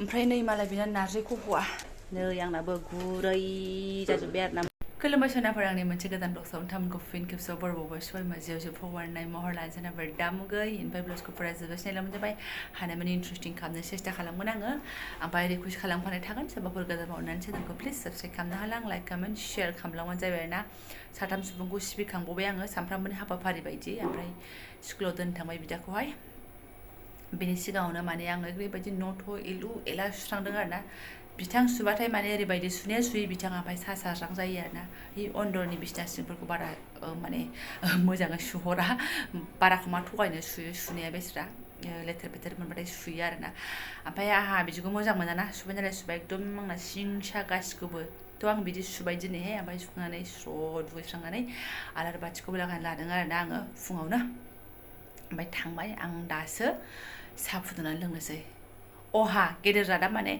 ओमफ्राय नै मालाय बिना नारजि खफ'आ नै आंनाबो गुरै जाजोब्बाय आरोना खुलुमबाय सोनाफोर आंनि मोनसे गोदान ब्लगआव नोंथांमोनखौ फिन खेबसेयाव बरबावबाय सबाय माजियाव जोबफावनाय महर लानो सोनाफोर दामुगै ओमफ्राय ब्लगखौ फरायजोबगासिनो मोनजाबाय हानायमानि इन्टारेस्टिं खालामनो सेस्था खालामगोन आङो ओमफ्राय रिकुवेस्ट खालामफानाय थागोन सोरबाफोर गोदान अननानै चेनेलखौ प्लिज साबस्क्राइब खालामनो हाला आं लाइक कमेन्ट शेयार खालामलांबानो जाबाय आरोना साथाम सुबुंखौ सिबिखांबावबाय आङो सानफ्रामबोनि हाबाफारि बायदि ओमफ्राय स्कुलाव दोननो थांबाय बिदाखौहाय बेनि सिगाङावनो माने आङो ओरैबायदि न'थ' एलु एला सुस्रांदों आरोना बिथां सुबाथाय माने ओरैबायदि सुनाया सुयो बिथाङा ओमफ्राय सा साज्रां जायो आरोना बे अन्दरनि बिसना सिंफोरखौ बारा माने मोजाङै सुहरा बाराखौ मा थगायनो सुनाया बेस्रा लेथेर फेथेर मोनबाथाय सुयो आरोना ओमफ्राय आंहा बिदिखौ मोजां मोनाना सुबाय नालाय सुबाय एकदम आंना सिं सा गासिखौबो थ' आं बिदि सुबाय दिनैहाय ओमफ्राय सुखांनानै स्र' दुगैस्रांनानै आलारि बाथिखौबो लागायनानै लादों आरोना आङो फुङावनो ओमफ्राय थांबाय आं दासो साहा फुदुंनानै लोंनोसै अहा गेदेर जादा माने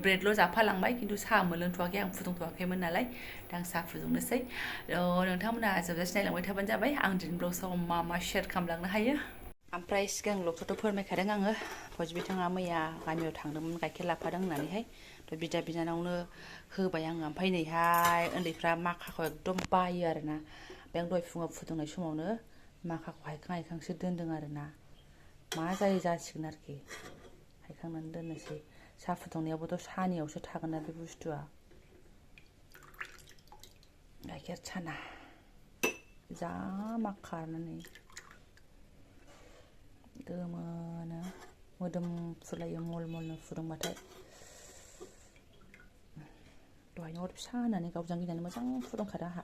ब्रेडल' जाफालांबाय खिन्थु साहा मोनलोंथ'वाखै आं फुदुंथ'वाखैमोन नालाय दा आं साहा फुदुंनोसै नोंथांमोना जोबजासे नायलांबाय थाबानो जाबाय आं दिनै ब्लगआव मा शेयार खालामलांनो हायो ओमफ्राय सिगां ब्लगखौथ' फोरमायखादों आङो फौजि बिथाङा मैया गामियाव थांदोंमोन गाइखेर लाफादों होननानैहाय थ' बिदा बिनानावनो होबाय आङो ओमफ्राय नैहाय उन्दैफ्रा माखाखौ एकदम बायो आरोना बे आं दहाय फुङाव फुदुंनाय समावनो माखाखौ हायखां हायखांसो दोनदों आरोना मा जायो जासिगोन आरोखि हायखांनानै दोननोसै साहा फुदुंनायावबोथ' सानियावसो थागोन ना बे बुस्थुआ गाइखेर साना जा माखानानै गोमोनो मोदोमफ्रुलायो मल मलनो फुदुंबाथाय दहायनो अर फिसा होनानै गावजां गिनानै मोजां फुदुंखादों आंहा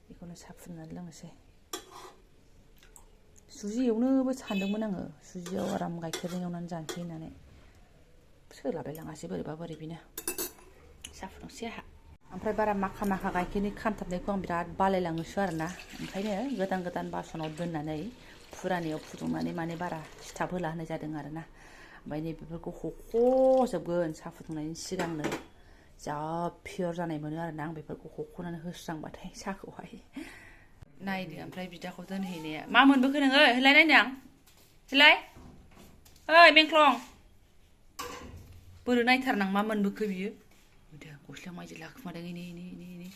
बेखौनो साहा फुदुंनानै लोंनोसै सुजि एवनोबो सानदोंमोन आङो सुजियाव आराम गाइखेरजों एवनानै जानोसै होननानै सोलाबाय लाङासै बोरैबा बोरैबिनो साहा फुदुंसै आंहा ओमफ्राय बारा माखा गाइखेरनि खामथाबनायखौ आं बिराद बालायलाङोसो आरोना ओंखायनो गोदान बासनाव दोननानै फुरानायाव फुदुंनानै माने बारा सिथाब होला होनाय जादों आरोना ओमफ्राय नैबेफोरखौ हख'जोबगोन साहा फुदुंनायनि सिगांनो जा पियर जानाय मोनो आरोना आं बेफोरखौ हख'नानै होस्रांबाथाय साहाखौहाय नायदो ओमफ्राय बिदाखौ दोनहैनाया मा मोनबोखो नोङो होलाय नायनो आं होलाय ओइ बेंख्लं बोरो नायथारनां मा मोनबोखो बियो होदो गस्लायाव माइदि लाखुमादों इनि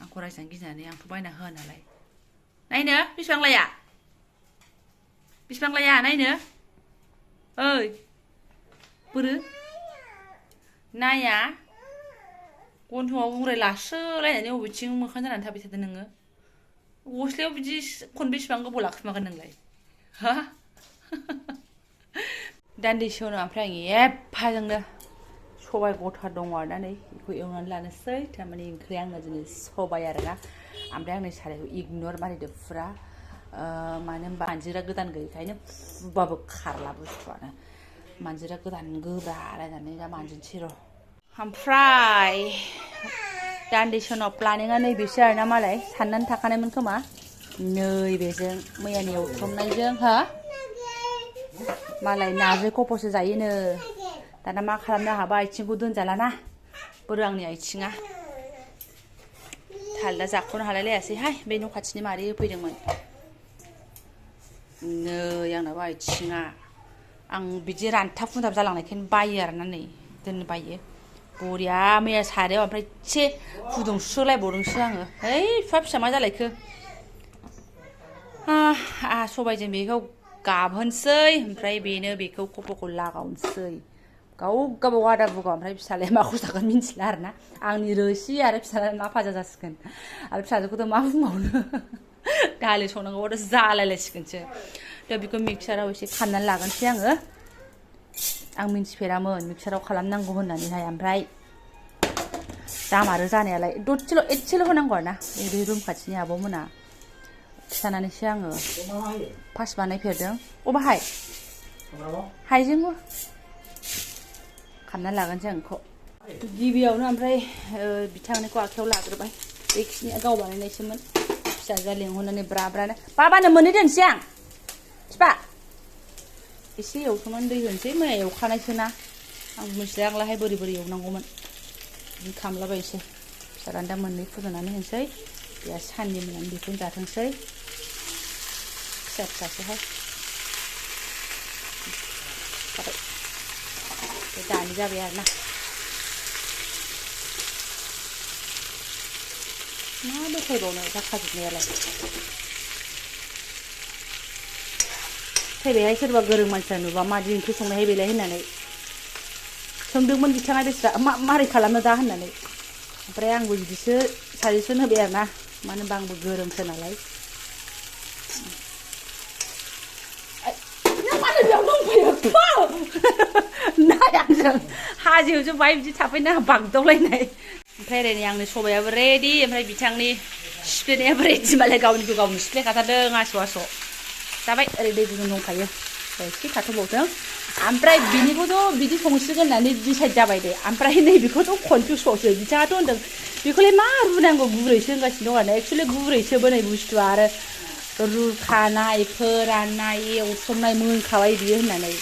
आंखौ रायजानो गिनानै आंथ' बायना होआ नालाय नायनो बिसिबां लाया नायनो ओइ बोरो नाया गन्थंआव उराय लास्रोलायनानै बबेथिं मोखां जानानै थाबाय थादों नोङो गस्लायाव बिदि बेसेबां गोबाव लाखुमागोन नोंलाय हा दान्दिसे उनाव ओमफ्राय आं एफाजोंनो सबाय गथा दङ आरोना नै बेखौ एवनानै लानोसै थारमाने ओंख्रिया आंना दिनै सबाय आरोना ओमफ्राय आंनि सारायखौ इगनर मारिदो फुरा मानो होनबा मानजिरा गोदान गैयैखायनो फुबाबो खारला बुस्थुआनो मानजिरा गोदान गोब्रा रायनानै दा मानजिनोसै र' ओमफ्राय दान्दिसे उनाव प्लानिङा नैबेसो आरोना मालाय साननानै थाखानायमोन खोमा नैबेजों मैयानि एवथ्रमनायजों हा मालाय नारजि खफ'सो जायोनो दाना मा खालामनो हाबा आथिंखौ दोनजालाना बोरो आंनि आथिङा थालदा जाख'नो हालायलायासैहाय बे न' खाथिनि मादै होफैदोंमोन नै आंनाबो आथिङा आं बिदि रानथाब खुनथाब जालांनायखायनो बायो आरोना नै दोननो बायो बरिया मैया सारायाव ओमफ्राय एसे फुदुंस्रोलायबावदोंसो आङो एफा फिसा मा जालायखो आहा सबायजों बेखौ गाबहोनोसै ओमफ्राय बेनो बेखौ खफ'खौ लागावनोसै गाव गाबाव आदा बुगाव ओमफ्राय फिसालाया माखौ जागोन मिन्थिला आरोना आंनि रोसि आरो फिसालाया ना भाजा जासिगोन आरो फिसाजोखौथ' मा बुंबावनो दालि संनांगौबाथ' जालायलायसिगोनसो दा बेखौ मिक्साराव एसे खालामनानै लागोनसै आङो आं मिन्थिफेरामोन मिक्साराव खालामनांगौ होननानैहाय ओमफ्राय जामारो जानायालाय एसेल' होनांगौ आरोना बे रुम खाथिनि आब'मोना खिथानानैसो आङो फार्स्ट बानायफेरदों अबाहाय हाइजेंबो खालामनानै लागोनसै आं बेखौ गिबियावनो ओमफ्राय बिथांनिखौ आखायाव लाग्रोबाय बेखिनिया गाव बानायनायसोमोन फिसाजोआ लेंहरनानै ब्रानो बाबानो मोननै दोनसै आं बिफा एसे एवथ'नानै दै होनोसै मैया एवखानायसोना आं मिथिला आंलाहाय बोरै एवनांगौमोन बिदि खालामलाबायनोसै फिसालानो दा मोननै फुदुंनानै होनोसै बेहा साननि मोननानै बेखौनो जाथोंसै फिसा फिसासोहाय जाबाय दानि जाबाय आरोना मा देखायबावनो जाखाजोबनायालाय फैबायहाय सोरबा गोरों मानसिया नुबा मादि ओंख्रि संनायहाय बेलाय होननानै सोंदोंमोन बिथाङा दसेरा मारै खालामनो दा होननानै ओमफ्राय आंबो बिदिसो साजेसन होबाय आरोना मानो होनबा आंबो गोरोंसो नालाय नों मानो बेयाव दंफैयो नाय आंजों हाजोआवसो बाय बिदि थाफैना बागदावलायनाय ओमफ्राय ओरै आंनि सबायाबो रेडि ओमफ्राय बिथांनि सिफ्लेनायाबो रेडि मालाय गावनिखौ गावनो सिफ्लेखाथारदों आस' आस' जाबाय ओरै दै गुदुं दंखायो एसे थाथ'बावथों ओमफ्राय बिनिखौथ' बिदि संसिगोन होननानै डिसाइड जाबाय दे ओमफ्राय नैबेखौथ' कनफिउसबावसो बिथाङाथ' होनदों बेखौलाय मा रुनांगौ गुरैसो होनगासिनो दं आरो एक्सुवेलि गुरैसोबो नै बुस्थुआ आरो रुखानाय फोराननाय एवथ्रमनाय मोनखाबाय बियो होननानै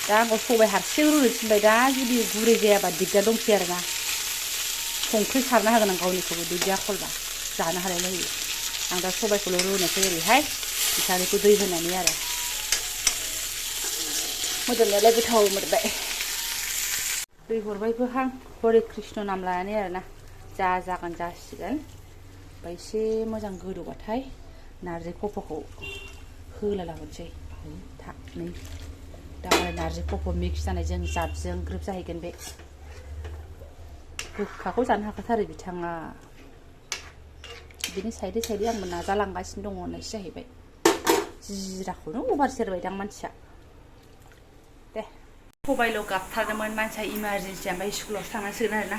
दा आंखौ सबाय हारसिं रुनो थिनबाय दा जुदि गुरै जायाबा दिगदार दंसै आरोना संख्रि सारना होगोन आं गावनिखौबो दुन्दिया खलबा जानो हालाय लायो आं दा सबायखौल' रुनोसै ओरैहाय बिथांनिखौ दै होनानै आरो मोदोमनायालाय गोथाव मोनबाय दै हरबायबोहां हरे कृष्ण नाम लानानै आरोना जागोन जासिगोन ओमफ्राय एसे मोजां गोदौबाथाय नारजि खफ'खौ होलालाबोनोसै नै दा नारजि खफ' मिक्स जानायजों जाबजों ग्रोब जाहैगोन बे गोखाखौ जानो हाखाथारो बिथाङा बिनि साइडै साइडै आंबो नाजालांगासिनो दङ होननायसो जाहैबाय जिराखौनो अभार सेरबायदां मानसिया दे सबायल' गाबथारदोंमोन मानसिया इमारजेन्सि ओमफ्राय स्कुलावसो थांनांसिगोन आरोना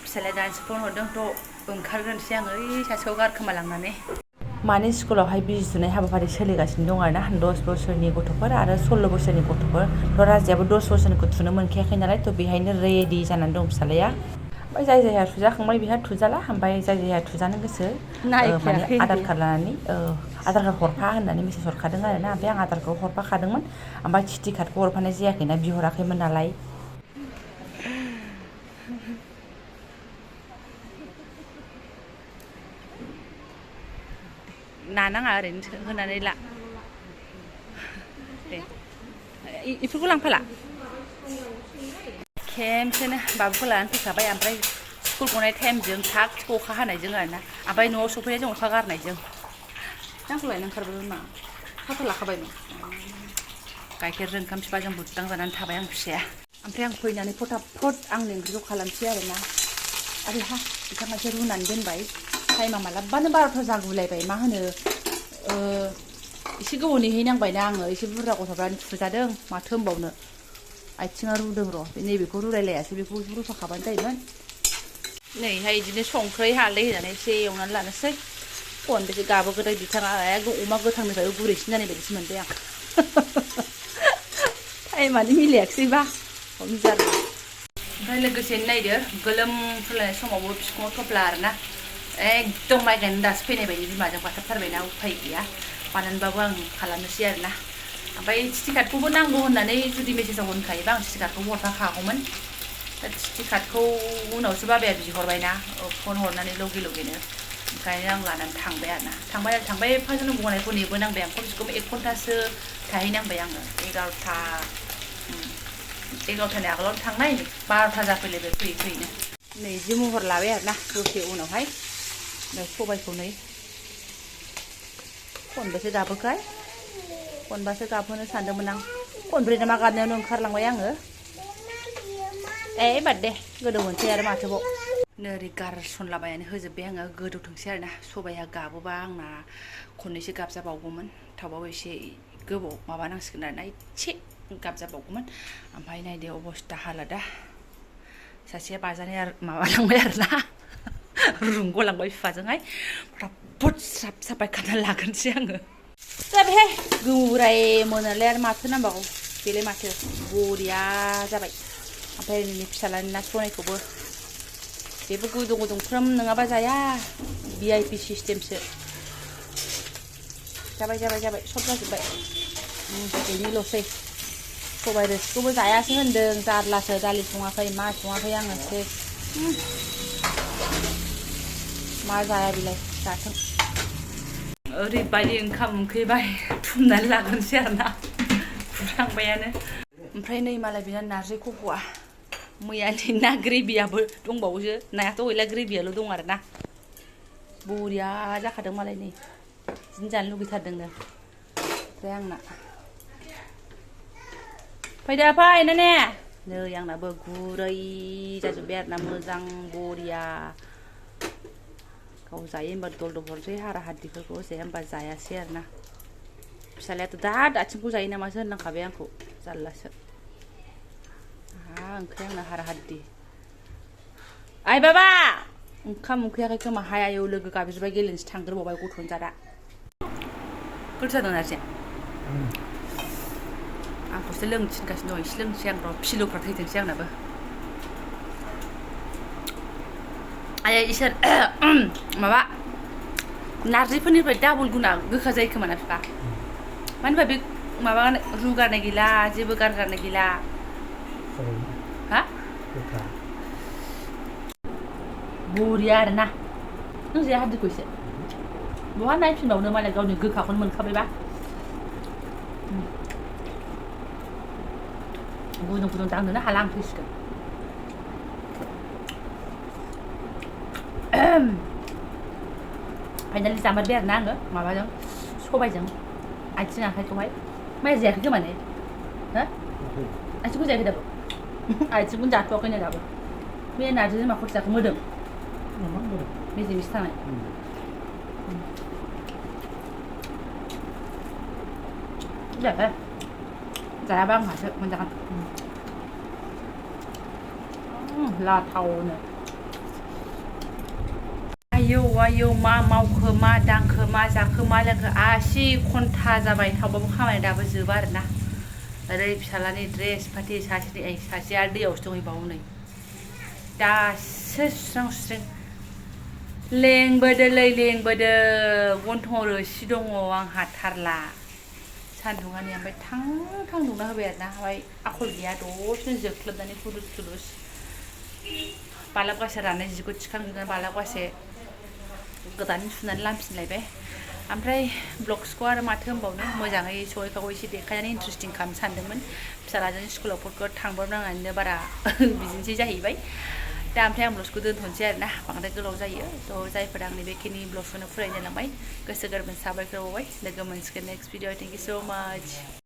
फिसालाया दासो फन हरदों थ' ओंखारग्रोनोसै आङो ओइ सासेखौ गारखोमालांनानै माने स्कुलावहाय बिजि थुनाय हाबाफारि सोलिगासिनो दं आरोना 10 बोसोरनि गथ'फोर आरो 16 बोसोरनि गथ'फोर थ' राजायाबो 10 बोसोरनिखौ थुनो मोनखायाखै नालाय थ' बेहायनो रेडि जानानै दं फिसालाया ओमफ्राय जाय जायहा थुजाखांबाय बेहा थुजाला ओमफ्राय जाय जायहा थुजानो गोसो माने आधार कार्ड लानानै आधार कार्ड हरफा होननानै मेसेज हरखादों आरोना ओमफ्राय आं आधार कार्डखौ हरफाखादोंमोन ओमफ्राय टिटि कार्डखौ हरफानाय जायाखैना बिहराखैमोन नालाय नानाङा ओरैनो होनानै ला दे इफोरखौ लांफाला खेमसेनो बाबुखौ लानानै फैखाबाय ओमफ्राय स्कुल गनाय टाइमजों थाग अखा हानायजों आरोना ओमफ्राय न'आव सफैनायजों अखा गारनायजों आंखौ लायनो ओंखारबायमोन मा खाथा लाखाबायमोन गाइखेरजों ओंखाम फिफाजों बुद्दां जानानै थाबाय आं फिसाया ओमफ्राय आं फैनानै फटाफट आंनि ओंख्रिखौ खालामसै आरोना आरो बिथाङा एसे रुनानै दोनबाय टाइमा मालाबानो 12ता जागुलायबाय मा होनो एसे गोबाव नेहैनांबायना आङो एसे बुरजा गथ'फ्रानो थुजादों माथो होनबावनो आथिङा रुदों र' नैबेखौ रुलायलायासै बेखौ रुफाखाबानो जायोमोन नैहाय बिदिनो संख्रै हालदै होनानै एसे एवनानै लानोसै खनबेसे गाबोगोदै बिथाङा अमा गोथांनिफ्रायबो गुरैसिन जानाय बायदिसो मोनबाय आं टाइमानो मिलायाखैसैबा हमजादों ओमफ्राय लोगोसेनो नायदो गोलोम फुलायनाय समावबो बिखुङाव थफ्ला आरोना एकदम माइ गायनानै दासो फैनाय बायदि बिमाजों बाथाबथारबायना उफाय गैया मानोबाबो आं खालामनोसै आरोना ओमफ्राय टिटि कार्डखौबो नांगौ होननानै जुदि मेसेजाव होनखायोबा आं टिटि कार्डखौ हरफाखागौमोन दा टिटि कार्डखौ उनावसो बाबाया बिहरबायना फन हरनानै लगे लगेनो ओंखायनो आं लानानै थांबाय आरोना थांबाय फार्स्टआवनो गनायखौ नेबोनांबाय आं खमसे खम 1 घन्टासो थाहैनांबाय आङो 11थानि आगोलावनो थांनाय 12ता जाफैलायबाय फैयैनो नै जि महर लाबाय आरोना दसे उनावहाय ओमफ्राय सबायखौ नै खनबेसे गाबोखाय खनबासो गाबहोनो सानदोंमोन आं खनब्रै नामा गाबनायावनो ओंखारलांबाय आङो बाद दे गोदौहोनोसै आरो माथोबाव नोरै गारसनलाबायनानै होजोब्बाय आङो गोदौथोंसै आरोना सबाया गाबोबा आंना खननैसो गाबजाबावगौमोन थावबाबो एसे गोबाव माबानांसिगोन आरोना एसे गाबजाबावगौमोन ओमफ्राय नायदो अबस्था हालोदा सासेया बाजानाय माबालांबाय आरोना रुंग'लांबाय बिफाजोंहाय फटाफट स्राब साफाय खाना लाग्रोनोसै आङो जाबायहाय गोराय मोनालाय आरो माथो नांबावगौ बेलाय माथो बरिया जाबाय ओमफ्राय नोंनि फिसालानि ना सनायखौबो बेबो गुदुं फ्रोम नङाबा जाया VIP सिस्टेमसो जाबाय सब जाजोब्बाय बेनिल'सै सबाय रोसिखौबो जायासो होनदों जारलासो दालि सङाखै मा सङाखै आङो मा जाया बिलाय जाथों ओरैबायदि ओंखाम ओंख्रिबाय थुमनानै लाग्रोनोसै आरोना फुरांबायानो ओमफ्राय नै मालाय बिना नारजि खफ'आ मैयानि ना ग्रेभियाबो दंबावोसो नायाथ' गैला ग्रेभियाल' दं आरो ना बरिया जाखादों मालाय नै बिदिनो जानो लुगैथारदोंनो ओमफ्राय आंना फैदो फै ने नै आंनाबो गुरै जाजोब्बाय आरो ना मोजां बरिया गाव जायो होनबा दल हरसै हारा हाद्दिफोरखौ जाया होनबा जायासै आरो ना फिसालायाथ' दा आथिंखौ जायो नामासो होनलांखाबाय आंखौ जारलासो ओंख्रि आंना हारा हाद्दि आइ बाबा ओंखाम उखैयाखै खोमा हाय आयौ लोगो गाबज्रिबाय गेलेनोसो थांग्रोबावबाय गथ'नि जादा गोथाव जादों नारजिया आंखौसो लोंनो थिनगासिनो दं एसे लोंसै आं र' फिलौफ्रा थैथोंसै आंनाबो आयै इसोर माबा नारजिफोरनिफ्राय डाबल गुना गोखा जायो खोमा ना बिफा मानो होनबा बे माबा रुगारनाय गैला जेबो गारगारनाय गैला हा बरिया आरो ना नों जाया हाद्दिखौ एसे बहा नायफिनबावनो मालाय गावनि गोखाखौनो मोनखाबायबा गुदुं गुदुं दांनोनो हाला आं थैसिगोन फाइनालि जामारबाय आरो ना आङो माबाजों सबायजों आथिं आखाइखौहाय माइ जायाखै खोमा ने हो आथिंखौ जायाखै दाबो आथिंखौनो जाथ'वाखैनो दाबो बे नारजिजों माखौ जाखो मोदोम मेजेम एसे थानाय जायाखै जायाबा आंहासो मोनजागोन लाथावनो आयौ मा मावखो मा दांखो मा जाखो मा लोंखो आसि घन्टा जाबाय थावबाबो खामानि दाबो जोबा आरो ना ओरै फिसालानि ड्रेस पाति सासेया दैयावसो दंहैबावो नै दासो सुस्रां सुस्रिं लेंबोदोलै लेंबोदो गन्थङाव रोसि दङ आं हाथारला सान्दुङानो ओमफ्राय थां दुंना होबाय आरो ना ओमफ्राय आखल गैया दसेनो जोख्लोबनानै थुलुस बालागासे राननाय जिखौ थिखांजोबनानै बालागासे गोदान सुनानै लामफिनलायबाय ओमफ्राय ब्लग्सखौ आरो माथो होनबावनो मोजाङै सहैखागौ एसे देखायनानै इन्ट्रेस्टिं खालामनो सानदोंमोन फिसालाजों स्कुलावफोरखौ थांब्रबनांनानैनो बारा बिदिनोसै जाहैबाय दा ओमफ्राय आं ब्लग्सखौ दोनथ'नोसै आरो ना बांद्राय गोलाव जायो थ' जायफोरा आंनि बेखिनि ब्लग्सखौनो फरायनो लांबाय गोसो गोरबोनि साबायखर बावबाय लोगो मोनसिगोन नेक्स्ट भिडिअ थेंक इउ स' माच